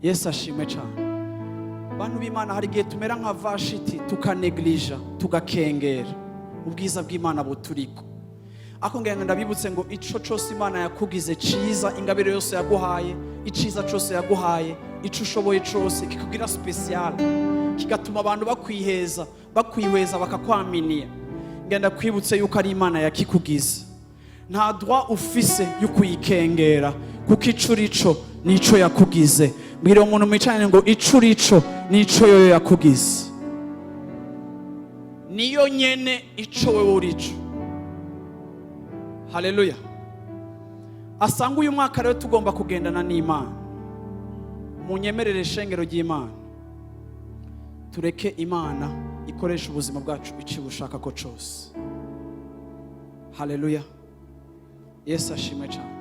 Yesu ashimwe cyane. Bantu b'Imana, hari igihe tumera nka Vashiti, tukanegirija, tugakengera ubwiza bw'Imana buturiko. Ariko ngira ngo ndabibutse ngo ico cose Imana yakugize ciza, ingabire yose yaguhaye, iciza cose yaguhaye, ico ushoboye cose kikugira spécial, kigatuma abantu bakwiheza, bakwihweza, bakakwaminiya, ngenda kwibutse yuko ari Imana yakikugize. Nta droit ufise yo kuyikengera, kuko ico urico nico yakugize. Mbwira umuntu mwicaranye ngo ico urico nico yoyo yakugize, niyo nyene ico wewe urico. Haleluya! Asanga uyu mwaka rero tugomba kugendana n'Imana. Munyemerere, shengero ry'Imana, tureke Imana ikoresha ubuzima bwacu icyo bushaka ko cose. Haleluya! Yesu ashimwe cyane.